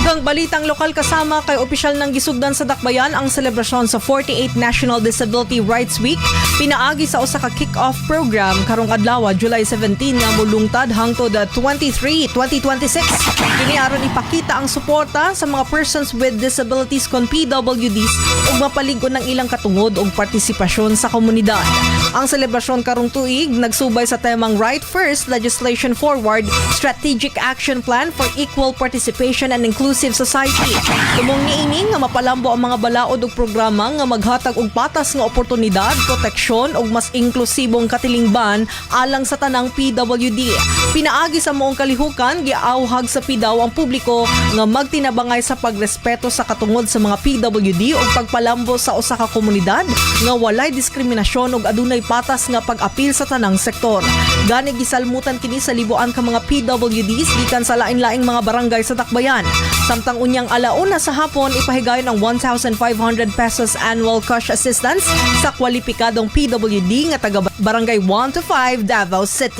Daghang balitang lokal, kasama kay opisyal ng gisugdan sa Dakbayan ang selebrasyon sa 48 National Disability Rights Week pinaagi sa usa ka kick-off program karong adlaw, July 17, nga mulungtad hangtod 23, 2026. Kini aron ipakita ang suporta sa mga persons with disabilities kon PWDs ug mapalig-on ang ilang katungod ug partisipasyon sa komunidad. Ang selebrasyon karong tuig nagsubay sa temang Right First, Legislation Forward, Strategic Action Plan for Equal Participation and Inclusive Society. Tumong niini nga mapalambo ang mga balaod ug programa nga maghatag og patas nga oportunidad, proteksyon ug mas inklusibong katilingban alang sa tanang PWD. Pinaagi sa maong kalihukan, giawhag sa PDAO ang publiko nga magtinabangay sa pagrespeto sa katungod sa mga PWD ug pagpalambo sa usa ka komunidad nga walay diskriminasyon ug adunay patas nga pag-apil sa tanang sektor. Gani gisalmutan kini sa libuan ka mga PWDs gikan sa lain-laing mga barangay sa Dakbayan. Samtang unyang 1:00 sa hapon, ipahigayon ang ₱1,500 annual cash assistance sa kwalipikadong PWD nga taga Barangay 1 to 5, Davao City.